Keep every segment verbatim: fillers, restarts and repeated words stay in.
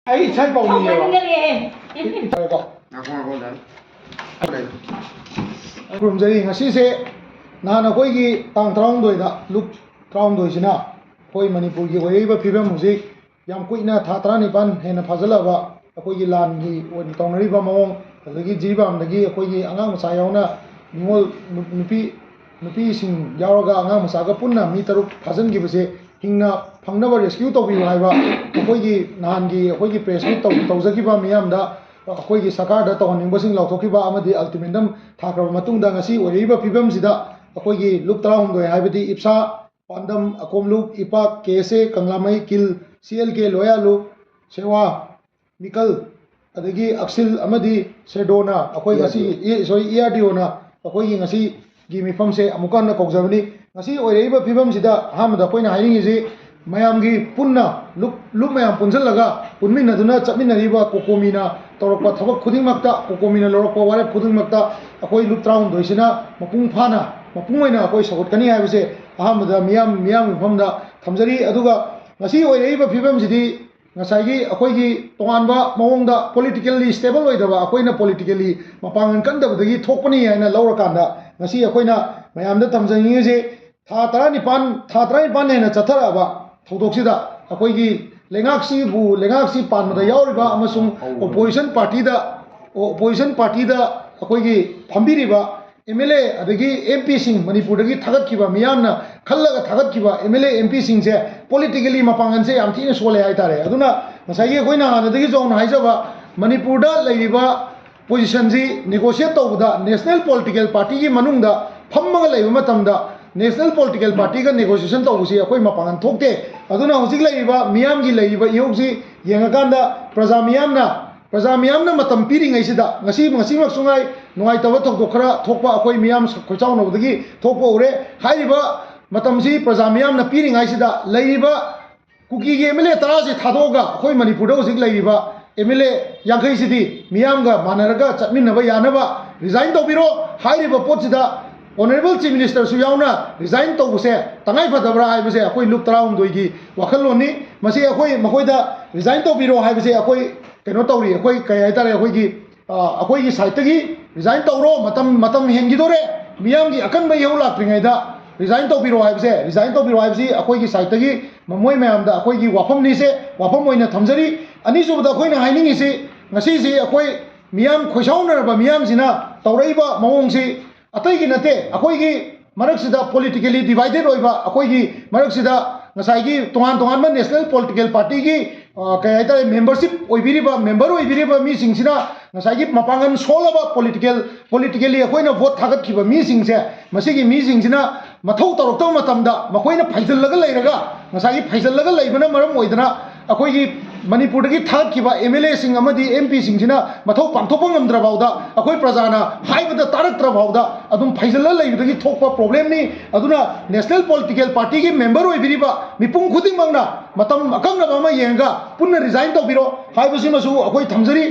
ꯑꯩ ꯏꯁꯩ ꯄꯥꯎꯅꯤꯡꯉꯦꯕ꯫ ꯏꯁꯩꯀꯣ꯫ ꯈꯨꯔꯨꯝꯖꯔꯤ꯫ ꯉꯁꯤꯁꯦ ꯅꯍꯥꯟ ꯑꯩꯈꯣꯏꯒꯤ ꯇꯥꯡ ꯇꯔꯥꯍꯨꯝꯗꯣꯏꯗ, ꯂꯨꯞ ꯇꯔꯥꯍꯨꯝꯗꯣꯏꯁꯤꯅ ꯑꯩꯈꯣꯏ ꯃꯅꯤꯄꯨꯔꯒꯤ ꯑꯣꯏꯔꯛꯏꯕ ꯐꯤꯕꯝ, ꯍꯧꯖꯤꯛ ꯌꯥꯝ ꯀꯨꯏꯅ, ꯊꯥ ꯇꯔꯥꯅꯤꯄꯥꯟ ꯍꯦꯟꯅ ꯐꯥꯖꯤꯜꯂꯛꯑꯕ ꯑꯩꯈꯣꯏꯒꯤ ꯂꯥꯟꯒꯤ ꯑꯣꯏꯅ ꯇꯧꯅꯔꯤꯕ ꯃꯑꯣꯡ, ꯑꯗꯒꯤ ꯖꯤꯔꯤꯕꯥꯝꯗꯒꯤ ꯑꯩꯈꯣꯏꯒꯤ ꯑꯉꯥꯡ ꯃꯆꯥ ꯌꯥꯎꯅ ꯅꯤꯉꯣꯜ ꯅꯨ-, ꯅꯨꯄꯤ, ꯅꯨꯄꯤꯁꯤꯡ ꯌꯥꯎꯔꯒ ꯑꯉꯥꯡ ꯃꯆꯥꯒ ꯄꯨꯟꯅ ꯃꯤ ꯇꯔꯨꯛ ꯐꯥꯖꯤꯟꯈꯤꯕꯁꯦ ꯍꯤꯡꯅ ꯐꯪꯅꯕ rescue ꯇꯧꯕꯤꯌꯨ ꯍꯥꯏꯕ ꯑꯩꯈꯣꯏꯒꯤ ꯅꯍꯥꯟꯒꯤ ꯑꯩꯈꯣꯏꯒꯤ press meet ꯇꯧ-, ꯇꯧꯖꯈꯤꯕ ꯃꯤꯌꯥꯝꯗ ꯑꯩꯈꯣꯏꯒꯤ ꯁꯔꯀꯥꯔꯗ ꯇꯧꯍꯟꯅꯤꯡꯕꯁꯤꯡ ꯂꯥꯎꯊꯣꯛꯈꯤꯕ ꯑꯃꯗꯤ ultimatum ꯊꯥꯈ꯭ꯔꯕ ꯃꯇꯨꯡꯗ ꯉꯁꯤ ꯑꯣꯏꯔꯛꯏꯕ ꯐꯤꯕꯝꯁꯤꯗ ꯑꯩꯈꯣꯏꯒꯤ ꯂꯨꯞ ꯇꯔꯥꯍꯨꯝꯗꯣꯏ ꯍꯥꯏꯕꯗꯤ ꯏꯞꯁꯥ, ꯄꯥꯟꯗꯝ, ꯑꯀꯣꯝꯂꯨꯞ, ꯏꯄꯥꯛ, ꯀꯦ ꯑꯦꯁ ꯑꯦ, ꯀꯪꯂꯥꯃꯩ, ꯀꯤꯜ, ꯁꯤ ꯑꯦꯜ ꯀꯦ, ꯂꯣꯌꯥꯂꯨꯞ, ꯁꯦꯋꯥ, ꯃꯤꯀꯜ, ꯑꯗꯒꯤ ꯑꯛꯁꯤꯜ ꯑꯃꯗꯤ ꯁꯦꯗꯣꯅ ꯑꯩꯈꯣꯏ ꯉꯁꯤ, E-, sorry, E R D ꯑꯣꯅ ꯑꯩꯈꯣꯏꯒꯤ ꯉꯁꯤꯒꯤ ꯃꯤꯐꯝꯁꯦ ꯑꯃꯨꯛꯀ ꯍꯟꯅ ꯀꯧꯖꯕꯅꯤ꯫ ꯉꯁꯤ ꯑꯣꯏꯔꯛꯏꯕ ꯐꯤꯕꯝꯁꯤꯗ ꯑꯍꯥꯟꯕꯗ ꯑꯩꯈꯣꯏꯅ ꯍꯥꯏꯅꯤꯡꯉꯤꯁꯤ, ꯃꯌꯥꯝꯒꯤ ꯄꯨꯟꯅ ꯂꯨꯞ, ꯂꯨꯞ ꯃꯌꯥꯝ ꯄꯨꯟꯁꯤꯜꯂꯒ ꯄꯨꯟꯃꯤꯟꯅꯗꯨꯅ ꯆꯠꯃꯤꯟꯅꯔꯤꯕ ꯀꯣꯀꯣꯃꯤꯅ ꯇꯧꯔꯛꯄ ꯊꯕꯛ ꯈꯨꯗꯤꯡꯃꯛꯇ, ꯀꯣꯀꯣꯃꯤꯅ ꯂꯧꯔꯛꯄ ꯋꯥꯔꯦꯞ ꯈꯨꯗꯤꯡꯃꯛꯇ ꯑꯩꯈꯣꯏ ꯂꯨꯞ ꯇꯔꯥꯍꯨꯝꯗꯣꯏꯁꯤꯅ ꯃꯄꯨꯡ ꯐꯥꯅ, ꯃꯄꯨꯡ ꯑꯣꯏꯅ ꯑꯩꯈꯣꯏ ꯁꯧꯒꯠꯀꯅꯤ ꯍꯥꯏꯕꯁꯦ ꯑꯍꯥꯟꯕꯗ ꯃꯤꯌꯥꯝ, ꯃꯤꯌꯥꯝꯒꯤ ꯃꯐꯝꯗ ꯊꯝꯖꯔꯤ꯫ ꯑꯗꯨꯒ ꯉꯁꯤ ꯑꯣꯏꯔꯛꯏꯕ ꯐꯤꯕꯝꯁꯤꯗꯤ ꯉꯁꯥꯏꯒꯤ ꯑꯩꯈꯣꯏꯒꯤ ꯇꯣꯉꯥꯟꯕ ꯃꯑꯣꯡꯗ politically stable ꯑꯣꯏꯗꯕ, ꯑꯩꯈꯣꯏꯅ politically ꯃꯄꯥꯡꯒꯜ ꯀꯟꯗꯕꯗꯒꯤ ꯊꯣꯛꯄꯅꯤ ꯍꯥꯏꯅ ꯂꯧꯔꯀꯥꯟꯗ, ꯉꯁꯤ ꯑꯩꯈꯣꯏꯅ ꯃꯌꯥꯝꯗ ꯊꯝꯖꯅꯤꯡꯉꯤꯁꯦ, ꯊꯥ ꯇꯔꯥꯅꯤꯄꯥꯟ, ꯊꯥ ꯇꯔꯥꯅꯤꯄꯥꯟ ꯍꯦꯟꯅ ꯆꯠꯊꯔꯛꯑꯕ ꯊꯧꯗꯣꯛꯁꯤꯗ ꯑꯩꯈꯣꯏꯒꯤ ꯂꯩꯉꯥꯛꯁꯤꯕꯨ, ꯂꯩꯉꯥꯛꯁꯤ ꯄꯥꯟꯕꯗ ꯌꯥꯎꯔꯤꯕ ꯑꯃꯁꯨꯡ opposition partyꯗ, opposition partyꯗ ꯑꯩꯈꯣꯏꯒꯤ ꯐꯝꯕꯤꯔꯤꯕ ꯑꯦꯝ ꯑꯦꯜ ꯑꯦ ꯑꯗꯒꯤ ꯑꯦꯝ ꯄꯤꯁꯤꯡ, ꯃꯅꯤꯄꯨꯔꯗꯒꯤ ꯊꯥꯒꯠꯈꯤꯕ, ꯃꯤꯌꯥꯝꯅ ꯈꯜꯂꯒ ꯊꯥꯒꯠꯈꯤꯕ ꯑꯦꯝ ꯑꯦꯜ ꯑꯦ, ꯑꯦꯝ ꯄꯤꯁꯤꯡꯁꯦ politically ꯃꯄꯥꯡꯒꯜꯁꯦ ꯌꯥꯝ ꯊꯤꯅ ꯁꯣꯜꯂꯦ ꯍꯥꯏꯇꯥꯔꯦ꯫ ꯑꯗꯨꯅ ꯉꯁꯥꯏꯒꯤ ꯑꯩꯈꯣꯏꯅ ꯍꯥꯟꯅꯗꯒꯤꯁꯨ ꯍꯧꯅ ꯍꯥꯏꯖꯕ, ꯃꯅꯤꯄꯨꯔꯗ ꯂꯩꯔꯤꯕ positionꯁꯤ negotiate ꯇꯧꯕꯗ national political partyꯒꯤ ꯃꯅꯨꯡꯗ ꯐꯝꯃꯒ ꯂꯩꯕ ꯃꯇꯝꯗ national political partyꯒ negotiation ꯇꯧꯕꯁꯤ ꯑꯩꯈꯣꯏ ꯃꯄꯥꯡꯒꯜ ꯊꯣꯛꯇꯦ꯫ ꯑꯗꯨꯅ ꯍꯧꯖꯤꯛ ꯂꯩꯔꯤꯕ ꯃꯤꯌꯥꯝꯒꯤ ꯂꯩꯔꯤꯕ ꯏꯍꯧꯁꯤ ꯌꯦꯡꯉꯀꯥꯟꯗ ꯄ꯭ꯔꯖꯥ ꯃꯤꯌꯥꯝꯅ, ꯄ꯭ꯔꯖꯥ ꯃꯤꯌꯥꯝꯅ ꯃꯇꯝ ꯄꯤꯔꯤꯉꯩꯁꯤꯗ, ꯉꯁꯤ, ꯉꯁꯤꯃꯛꯁꯨ ꯉꯥꯏ, ꯅꯨꯡꯉꯥꯏꯇꯕ ꯊꯧꯗꯣꯛ ꯈꯔ ꯊꯣꯛꯄ ꯑꯩꯈꯣꯏ ꯃꯤꯌꯥꯝ ꯈꯣꯏꯆꯥꯎꯅꯕꯗꯒꯤ ꯊꯣꯛꯄ ꯎꯔꯦ꯫ ꯍꯥꯏꯔꯤꯕ ꯃꯇꯝꯁꯤ ꯄ꯭ꯔꯖꯥ ꯃꯤꯌꯥꯝꯅ ꯄꯤꯔꯤꯉꯩꯁꯤꯗ ꯂꯩꯔꯤꯕ ꯀꯨꯀꯤꯒꯤ ꯑꯦꯝ ꯑꯦꯜ ꯑꯦ ꯇꯔꯥꯁꯤ ꯊꯥꯗꯣꯛꯑꯒ ꯑꯩꯈꯣꯏ ꯃꯅꯤꯄꯨꯔꯗ ꯍꯧꯖꯤꯛ ꯂꯩꯔꯤꯕ ꯑꯦꯝ ꯑꯦꯜ ꯑꯦ ꯌꯥꯡꯈꯩꯁꯤꯗꯤ ꯃꯤꯌꯥꯝꯒ ꯃꯥꯟꯅꯔꯒ ꯆꯠꯃꯤꯟꯅꯕ ꯌꯥꯅꯕ resign ꯇꯧꯕꯤꯔꯣ꯫ ꯍꯥꯏꯔꯤꯕ ꯄꯣꯠꯁꯤꯗ Honourable Chief Ministerꯁꯨ ꯌꯥꯎꯅ resign ꯇꯧꯕꯁꯦ ꯇꯉꯥꯏ ꯐꯗꯕ꯭ꯔꯥ ꯍꯥꯏꯕꯁꯦ ꯑꯩꯈꯣꯏ ꯂꯨꯞ ꯇꯔꯥꯍꯨꯝꯗꯣꯏꯒꯤ ꯋꯥꯈꯜꯂꯣꯟꯅꯤ꯫ ꯃꯁꯤ ꯑꯩꯈꯣꯏ ꯃꯈꯣꯏꯗ resign ꯇꯧꯕꯤꯔꯣ ꯍꯥꯏꯕꯁꯦ ꯑꯩꯈꯣꯏ ꯀꯩꯅꯣ ꯇꯧꯔꯤ, ꯑꯩꯈꯣꯏ ꯀꯩ ꯍꯥꯏꯇꯥꯔꯦ, ꯑꯩꯈꯣꯏꯒꯤ ꯑ, ꯑꯩꯈꯣꯏꯒꯤ sideꯇꯒꯤ resign ꯇꯧꯔꯣ, ꯃꯇꯝ, ꯃꯇꯝ ꯍꯦꯟꯈꯤꯗꯣꯔꯦ, ꯃꯤꯌꯥꯝꯒꯤ ꯑꯀꯟꯕ ꯏꯍꯧ ꯂꯥꯛꯇ꯭ꯔꯤꯉꯩꯗ resign ꯇꯧꯕꯤꯔꯣ ꯍꯥꯏꯕꯁꯦ, resign ꯇꯧꯕꯤꯔꯣ ꯍꯥꯏꯕꯁꯤ ꯑꯩꯈꯣꯏꯒꯤ sideꯇꯒꯤ ꯃꯣꯏ ꯃꯌꯥꯝꯗ ꯑꯩꯈꯣꯏꯒꯤ ꯋꯥꯐꯝꯅꯤꯁꯦ, ꯋꯥꯐꯝ ꯑꯣꯏꯅ ꯊꯝꯖꯔꯤ꯫ ꯑꯅꯤꯁꯨꯕꯗ ꯑꯩꯈꯣꯏꯅ ꯍꯥꯏꯅꯤꯡꯉꯤꯁꯤ, ꯉꯁꯤꯁꯤ ꯑꯩꯈꯣꯏ ꯃꯤꯌꯥꯝ ꯈꯣꯏꯁꯥꯎꯅꯔꯕ ꯃꯤꯌꯥꯝꯁꯤꯅ ꯇꯧꯔꯛꯏꯕ ꯃꯑꯣꯡꯁꯤ ꯑꯇꯩꯒꯤ ꯅꯠꯇꯦ, ꯑꯩꯈꯣꯏꯒꯤ ꯃꯔꯛꯁꯤꯗ politically divided ꯑꯣꯏꯕ, ꯑꯩꯈꯣꯏꯒꯤ ꯃꯔꯛꯁꯤꯗ ꯉꯁꯥꯏꯒꯤ ꯇꯣꯉꯥꯟ ꯇꯣꯉꯥꯟꯕ national political partyꯒꯤ, ꯑ, ꯀꯩ ꯍꯥꯏꯇꯥꯔꯦ, membership ꯑꯣꯏꯕꯤꯔꯤꯕ, member ꯑꯣꯏꯕꯤꯔꯤꯕ ꯃꯤꯁꯤꯡꯁꯤꯅ ꯉꯁꯥꯏꯒꯤ ꯃꯄꯥꯡꯒꯜ ꯁꯣꯜꯂꯕ political, politically ꯑꯩꯈꯣꯏꯅ vote ꯊꯥꯗꯈꯤꯕ ꯃꯤꯁꯤꯡꯁꯦ, ꯃꯁꯤꯒꯤ ꯃꯤꯁꯤꯡꯁꯤꯅ ꯃꯊꯧ ꯇꯧꯔꯛꯇꯕ ꯃꯇꯝꯗ ꯃꯈꯣꯏꯅ ꯐꯩꯖꯜꯂꯒ ꯂꯩꯔꯒ, ꯉꯁꯥꯏꯒꯤ ꯐꯩꯖꯜꯂꯒ ꯂꯩꯕꯅ ꯃꯔꯝ ꯑꯣꯏꯗꯅ ꯑꯩꯈꯣꯏꯒꯤ ꯃꯅꯤꯄꯨꯔꯗꯒꯤ ꯊꯥꯒꯠꯈꯤꯕ MLAꯁꯤꯡ ꯑꯃꯗꯤ MPꯁꯤꯡꯁꯤꯅ ꯃꯊꯧ ꯄꯥꯡꯊꯣꯛꯄ ꯉꯝꯗ꯭ꯔ ꯐꯥꯎꯗ, ꯑꯩꯈꯣꯏ ꯄ꯭ꯔꯖꯥꯅ ꯍꯥꯏꯕꯗ ꯇꯥꯔꯛꯇ꯭ꯔ ꯐꯥꯎꯗ ꯑꯗꯨꯝ ꯐꯩꯖꯜꯂ ꯂꯩꯕꯗꯒꯤ ꯊꯣꯛꯄ problemꯅꯤ꯫ ꯑꯗꯨꯅ national political partyꯒꯤ member ꯑꯣꯏꯕꯤꯔꯤꯕ ꯃꯤꯄꯨꯝ ꯈꯨꯗꯤꯡꯃꯛꯅ ꯃꯇꯝ ꯑꯀꯛꯅꯕ ꯑꯃ ꯌꯦꯡꯉꯒ ꯄꯨꯟꯅ resign ꯇꯧꯕꯤꯔꯣ ꯍꯥꯏꯕꯁꯤꯃꯁꯨ ꯑꯩꯈꯣꯏ ꯊꯝꯖꯔꯤ꯫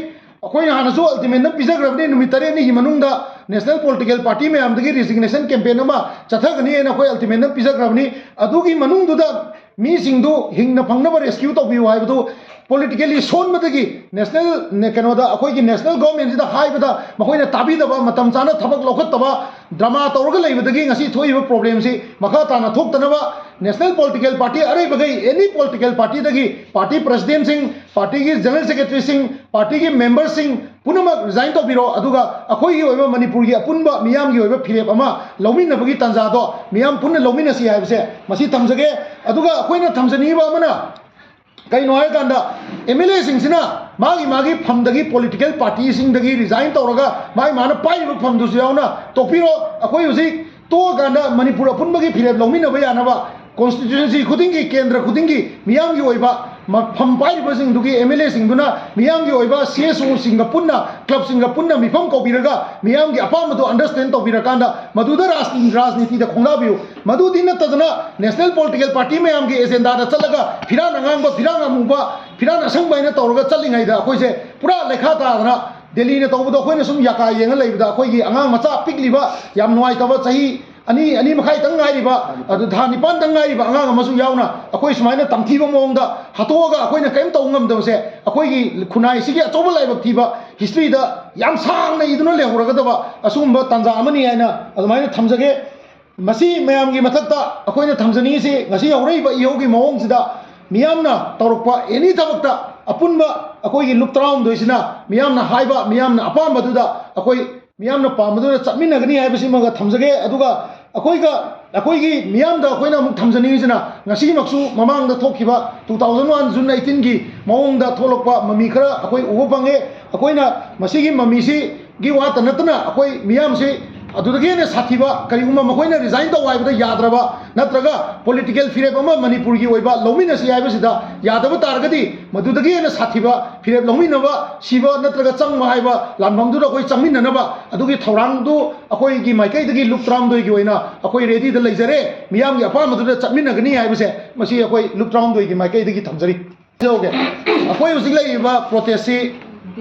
ꯑꯩꯈꯣꯏꯅ ꯍꯥꯟꯅꯁꯨ ultimatum ꯄꯤꯖꯈ꯭ꯔꯕꯅꯤ, ꯅꯨꯃꯤꯠ ꯇꯔꯦꯠꯅꯤꯒꯤ ꯃꯅꯨꯡꯗ national political party ꯃꯌꯥꯝꯗꯒꯤ resignation campaign ꯑꯃ ꯆꯠꯊꯒꯅꯤ ꯍꯥꯏꯅ ꯑꯩꯈꯣꯏ ultimatum ꯄꯤꯖꯈ꯭ꯔꯕꯅꯤ꯫ ꯑꯗꯨꯒꯤ ꯃꯅꯨꯡꯗꯨꯗ ꯃꯤꯁꯤꯡꯗꯨ ꯍꯤꯡꯅ ꯐꯪꯅꯕ rescue ꯇꯧꯕꯤꯌꯨ ꯍꯥꯏꯕꯗꯨ politically ꯁꯣꯟꯕꯗꯒꯤ national, ꯅꯦ-, ꯀꯩꯅꯣꯗ, ꯑꯩꯈꯣꯏꯒꯤ national governmentꯁꯤꯗ ꯍꯥꯏꯕꯗ ꯃꯈꯣꯏꯅ ꯇꯥꯕꯤꯗꯕ, ꯃꯇꯝ ꯆꯥꯅ ꯊꯕꯛ ꯂꯧꯈꯠꯇꯕ, drama ꯇꯧꯔꯒ ꯂꯩꯕꯗꯒꯤ ꯉꯁꯤ ꯊꯣꯛꯏꯕ problemꯁꯤ ꯃꯈꯥ ꯇꯥꯅ ꯊꯣꯛꯇꯅꯕ national political party ꯑꯔꯩꯕꯈꯩ, any political partyꯗꯒꯤ party presidentꯁꯤꯡ, partyꯒꯤ general secretaryꯁꯤꯡ, partyꯒꯤ memberꯁꯤꯡ ꯄꯨꯝꯅꯃꯛ resign ꯇꯧꯕꯤꯔꯣ꯫ ꯑꯗꯨꯒ ꯑꯩꯈꯣꯏꯒꯤ ꯑꯣꯏꯕ ꯃꯅꯤꯄꯨꯔꯒꯤ ꯑꯄꯨꯟꯕ ꯃꯤꯌꯥꯝꯒꯤ ꯑꯣꯏꯕ ꯐꯤꯔꯦꯞ ꯑꯃ ꯂꯧꯃꯤꯟꯅꯕꯒꯤ ꯇꯥꯟꯖꯥꯗꯣ ꯃꯤꯌꯥꯝ ꯄꯨꯟꯅ ꯂꯧꯃꯤꯟꯅꯁꯤ ꯍꯥꯏꯕꯁꯦ ꯃꯁꯤ ꯊꯝꯖꯒꯦ꯫ ꯑꯗꯨꯒ ꯑꯩꯈꯣꯏꯅ ꯊꯝꯖꯅꯤꯡꯉꯤꯕ ꯑꯃꯅ ꯀꯩꯅꯣ ꯍꯥꯏꯔꯀꯥꯟꯗ, MLAꯁꯤꯡꯁꯤꯅ ꯃꯥꯒꯤ ꯃꯥꯒꯤ ꯐꯝꯗꯒꯤ, political partyꯁꯤꯡꯗꯒꯤ resign ꯇꯧꯔꯒ ꯃꯥꯒꯤ ꯃꯥꯅ ꯄꯥꯏꯔꯤꯕ ꯐꯝꯗꯨꯁꯨ ꯌꯥꯎꯅ ꯇꯣꯛꯄꯤꯔꯣ꯫ ꯑꯩꯈꯣꯏ ꯍꯧꯖꯤꯛ ꯇꯣꯛꯑꯀꯥꯟꯗ ꯃꯅꯤꯄꯨꯔ ꯑꯄꯨꯟꯕꯒꯤ ꯐꯤꯔꯦꯞ ꯂꯧꯃꯤꯟꯅꯕ ꯌꯥꯅꯕ constituency ꯈꯨꯗꯤꯡꯒꯤ, ꯀꯦꯟꯗ꯭ꯔ ꯈꯨꯗꯤꯡꯒꯤ ꯃꯤꯌꯥꯝꯒꯤ ꯑꯣꯏꯕ ꯃ-, ꯐꯝ ꯄꯥꯏꯔꯤꯕꯁꯤꯡꯗꯨꯒꯤ MLAꯁꯤꯡꯗꯨꯅ ꯃꯤꯌꯥꯝꯒꯤ ꯑꯣꯏꯕ CSOꯁꯤꯡꯒ ꯄꯨꯟꯅ, clubꯁꯤꯡꯒ ꯄꯨꯟꯅ ꯃꯤꯐꯝ ꯀꯧꯕꯤꯔꯒ ꯃꯤꯌꯥꯝꯒꯤ ꯑꯄꯥꯝꯕꯗꯣ understand ꯇꯧꯕꯤꯔꯀꯥꯟꯗ ꯃꯗꯨꯗ ꯔꯥꯖ-, ꯔꯥꯖꯅꯤꯇꯤꯗ ꯈꯣꯡꯗꯥꯕꯤꯌꯨ꯫ ꯃꯗꯨꯗꯤ ꯅꯠꯇꯗꯅ national political party ꯃꯌꯥꯝꯒꯤ agendaꯗ ꯆꯠꯂꯒ ꯐꯤꯔꯥꯟ ꯑꯉꯥꯡꯕ, ꯐꯤꯔꯥꯟ ꯑꯃꯨꯕ, ꯐꯤꯔꯥꯟ ꯑꯁꯪꯕ ꯍꯥꯏꯅ ꯇꯧꯔꯒ ꯆꯠꯂꯤꯉꯩꯗ ꯑꯩꯈꯣꯏꯁꯦ ꯄꯨꯔꯥ ꯂꯩꯈꯥ ꯇꯥꯗꯅ ꯗꯦꯜꯂꯤꯅ ꯇꯧꯕꯗꯣ ꯑꯩꯈꯣꯏꯅ ꯁꯨꯝ ꯌꯥꯀꯥ ꯌꯦꯡꯉ ꯂꯩꯕꯗ, ꯑꯩꯈꯣꯏꯒꯤ ꯑꯉꯥꯡ ꯃꯆꯥ ꯄꯤꯛꯂꯤꯕ, ꯌꯥꯝ ꯅꯨꯡꯉꯥꯏꯇꯕ, ꯆꯍꯤ ꯑꯅꯤ, ꯑꯅꯤ ꯃꯈꯥꯏꯇꯪ ꯉꯥꯏꯔꯤꯕ, ꯑꯗꯨ ꯊꯥ ꯅꯤꯄꯥꯟꯗꯪ ꯉꯥꯏꯔꯤꯕ ꯑꯉꯥꯡ ꯑꯃꯁꯨ ꯌꯥꯎꯅ ꯑꯩꯈꯣꯏ ꯁꯨꯃꯥꯏꯅ ꯇꯝꯊꯤꯕ ꯃꯑꯣꯡꯗ ꯍꯥꯠꯇꯣꯛꯑꯒ ꯑꯩꯈꯣꯏꯅ ꯀꯔꯤꯝ ꯇꯧꯕ ꯉꯝꯗꯕꯁꯦ, ꯑꯩꯈꯣꯏꯒꯤ ꯈꯨꯟꯅꯥꯏꯁꯤꯒꯤ ꯑꯆꯧꯕ ꯂꯥꯏꯕꯛ ꯊꯤꯕ historyꯗ ꯌꯥꯝ ꯁꯥꯡꯅ ꯏꯗꯨꯅ ꯂꯩꯍꯧꯔꯒꯗꯕ ꯑꯁꯤꯒꯨꯝꯕ ꯇꯥꯟꯖꯥ ꯑꯃꯅꯤ ꯍꯥꯏꯅ ꯑꯗꯨꯃꯥꯏꯅ ꯊꯝꯖꯒꯦ꯫ ꯃꯁꯤ ꯃꯌꯥꯝꯒꯤ ꯃꯊꯛꯇ ꯑꯩꯈꯣꯏꯅ ꯊꯝꯖꯅꯤꯡꯉꯤꯁꯤ, ꯉꯁꯤ ꯍꯧꯔꯛꯏꯕ ꯏꯍꯧꯒꯤ ꯃꯑꯣꯡꯁꯤꯗ ꯃꯤꯌꯥꯝꯅ ꯇꯧꯔꯛꯄ any ꯊꯕꯛꯇ ꯑꯄꯨꯟꯕ ꯑꯩꯈꯣꯏꯒꯤ ꯂꯨꯞ ꯇꯔꯥꯍꯨꯝꯗꯣꯏꯁꯤꯅ ꯃꯤꯌꯥꯝꯅ ꯍꯥꯏꯕ, ꯃꯤꯌꯥꯝꯅ ꯑꯄꯥꯝꯕꯗꯨꯗ ꯑꯩꯈꯣꯏ ꯃꯤꯌꯥꯝꯅ ꯄꯥꯝꯕꯗꯨꯗ ꯆꯠꯃꯤꯟꯅꯒꯅꯤ ꯍꯥꯏꯕꯁꯤꯃꯒ ꯊꯝꯖꯒꯦ꯫ ꯑꯗꯨꯒ ꯑꯩꯈꯣꯏꯒ, ꯑꯩꯈꯣꯏꯒꯤ ꯃꯤꯌꯥꯝꯗ ꯑꯩꯈꯣꯏꯅ ꯑꯃꯨꯛ ꯊꯝꯖꯅꯤꯡꯉꯤꯁꯤꯅ, ꯉꯁꯤꯃꯛꯁꯨ ꯃꯃꯥꯡꯗ ꯊꯣꯛꯈꯤꯕ two thousand one June eighteenꯒꯤ ꯃꯑꯣꯡꯗ ꯊꯣꯛꯂꯛꯄ ꯃꯃꯤ ꯈꯔ ꯑꯩꯈꯣꯏ ꯎꯕ ꯐꯪꯉꯦ꯫ ꯑꯩꯈꯣꯏꯅ ꯃꯁꯤꯒꯤ ꯃꯃꯤꯁꯤꯒꯤ ꯋꯥꯇ ꯅꯠꯇꯅ ꯑꯩꯈꯣꯏ ꯃꯤꯌꯥꯝꯁꯤ ꯑꯗꯨꯗꯒꯤ ꯍꯦꯟꯅ ꯁꯥꯊꯤꯕ, ꯀꯔꯤꯒꯨꯝꯕ ꯃꯈꯣꯏꯅ resign ꯇꯧ ꯍꯥꯏꯕꯗ ꯌꯥꯗ꯭ꯔꯕ ꯅꯠꯇ꯭ꯔꯒ political ꯐꯤꯔꯦꯞ ꯑꯃ ꯃꯅꯤꯄꯨꯔꯒꯤ ꯑꯣꯏꯕ ꯂꯧꯃꯤꯟꯅꯁꯤ ꯍꯥꯏꯕꯁꯤꯗ ꯌꯥꯗꯕ ꯇꯥꯔꯒꯗꯤ, ꯃꯗꯨꯗꯒꯤ ꯍꯦꯟꯅ ꯁꯥꯊꯤꯕ ꯐꯤꯔꯦꯞ ꯂꯧꯃꯤꯟꯅꯕ, ꯁꯤꯕ ꯅꯠꯇ꯭ꯔꯒ ꯆꯪꯕ ꯍꯥꯏꯕ ꯂꯥꯟꯐꯝꯗꯨꯗ ꯑꯩꯈꯣꯏ ꯆꯪꯃꯤꯟꯅꯅꯕ ꯑꯗꯨꯒꯤ ꯊꯧꯔꯥꯡꯗꯨ ꯑꯩꯈꯣꯏꯒꯤ ꯃꯥꯏꯀꯩꯗꯒꯤ ꯂꯨꯞ ꯇꯔꯥꯍꯨꯝꯗꯣꯏꯒꯤ ꯑꯣꯏꯅ ꯑꯩꯈꯣꯏ readyꯗ ꯂꯩꯖꯔꯦ꯫ ꯃꯤꯌꯥꯝꯒꯤ ꯑꯄꯥꯝꯕꯗꯨꯗ ꯆꯠꯃꯤꯟꯅꯒꯅꯤ ꯍꯥꯏꯕꯁꯦ ꯃꯁꯤ ꯑꯩꯈꯣꯏ ꯂꯨꯞ ꯇꯔꯥꯍꯨꯝꯗꯣꯏꯒꯤ ꯃꯥꯏꯀꯩꯗꯒꯤ ꯊꯝꯖꯔꯤ꯫ ꯍꯥꯏꯖꯍꯧꯒꯦ꯫ ꯑꯩꯈꯣꯏ ꯍꯧꯖꯤꯛ ꯂꯩꯔꯤꯕ protestꯁꯤ,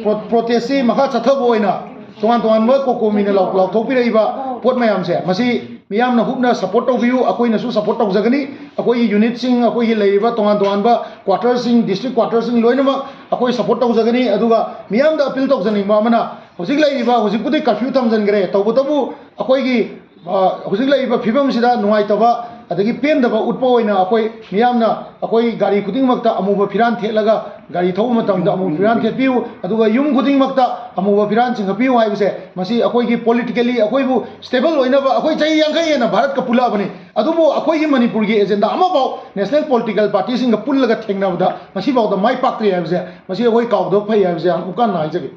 pro-, protestꯁꯤ ꯃꯈꯥ ꯆꯠꯊꯕ ꯑꯣꯏꯅ ꯇꯣꯉꯥꯟ ꯇꯣꯉꯥꯟꯕ ꯀꯣꯀꯣꯃꯤꯅ ꯂꯥꯎ-, ꯂꯥꯎꯊꯣꯛꯄꯤꯔꯛꯏꯕ ꯄꯣꯠ ꯃꯌꯥꯝꯁꯦ, ꯃꯁꯤ ꯃꯤꯌꯥꯝꯅ ꯍꯨꯞꯅ support ꯇꯧꯕꯤꯌꯨ, ꯑꯩꯈꯣꯏꯅꯁꯨ support ꯇꯧꯖꯒꯅꯤ꯫ ꯑꯩꯈꯣꯏꯒꯤ unitꯁꯤꯡ, ꯑꯩꯈꯣꯏꯒꯤ ꯂꯩꯔꯤꯕ ꯇꯣꯉꯥꯟ ꯇꯣꯉꯥꯟꯕ quarterꯁꯤꯡ, district quarterꯁꯤꯡ ꯂꯣꯏꯅꯃꯛ ꯑꯩꯈꯣꯏ support ꯇꯧꯖꯒꯅꯤ꯫ ꯑꯗꯨꯒ ꯃꯤꯌꯥꯝꯗ appeal ꯇꯧꯖꯅꯤꯡꯕ ꯑꯃꯅ, ꯍꯧꯖꯤꯛ ꯂꯩꯔꯤꯕ, ꯍꯧꯖꯤꯛꯄꯨꯗꯤ curfew ꯊꯝꯖꯤꯟꯈ꯭ꯔꯦ, ꯇꯧꯕꯇꯕꯨ ꯑꯩꯈꯣꯏꯒꯤ, ꯑ, ꯍꯧꯖꯤꯛ ꯂꯩꯔꯤꯕ ꯐꯤꯕꯝꯁꯤꯗ ꯅꯨꯡꯉꯥꯏꯇꯕ ꯑꯗꯒꯤ ꯄꯦꯟꯗꯕ ꯎꯠꯄ ꯑꯣꯏꯅ ꯑꯩꯈꯣꯏ ꯃꯤꯌꯥꯝꯅ, ꯑꯩꯈꯣꯏ ꯒꯥꯔꯤ ꯈꯨꯗꯤꯡꯃꯛꯇ ꯑꯃꯨꯕ ꯐꯤꯔꯥꯟ ꯊꯦꯠꯂꯒ ꯒꯥꯔꯤ ꯊꯧꯕ ꯃꯇꯝꯗ ꯑꯃꯨꯕ ꯐꯤꯔꯥꯟ ꯊꯦꯠꯄꯤꯌꯨ, ꯑꯗꯨꯒ ꯌꯨꯝ ꯈꯨꯗꯤꯡꯃꯛꯇ ꯑꯃꯨꯕ ꯐꯤꯔꯥꯟ ꯆꯤꯡꯈꯠꯄꯤꯌꯨ ꯍꯥꯏꯕꯁꯦ, ꯃꯁꯤ ꯑꯩꯈꯣꯏꯒꯤ politically ꯑꯩꯈꯣꯏꯕꯨ stable ꯑꯣꯏꯅꯕ, ꯑꯩꯈꯣꯏ ꯆꯍꯤ ꯌꯥꯡꯈꯩ ꯍꯦꯟꯅ ꯚꯥꯔꯠꯀ ꯄꯨꯜꯂꯛꯑꯕꯅꯤ, ꯑꯗꯨꯕꯨ ꯑꯩꯈꯣꯏꯒꯤ ꯃꯅꯤꯄꯨꯔꯒꯤ agenda ꯑꯃꯐꯥꯎ national political partyꯁꯤꯡꯒ ꯄꯨꯜꯂꯒ ꯊꯦꯡꯅꯕꯗ ꯉꯁꯤꯐꯥꯎꯗ ꯃꯥꯏ ꯄꯥꯛꯇ꯭ꯔꯤ ꯍꯥꯏꯕꯁꯦ, ꯃꯁꯤ ꯑꯩꯈꯣꯏ ꯀꯥꯎꯗꯕ ꯐꯩ ꯍꯥꯏꯕꯁꯦ ꯌꯥꯝ ꯀꯟꯅ ꯍꯥꯏꯖꯒꯦ꯫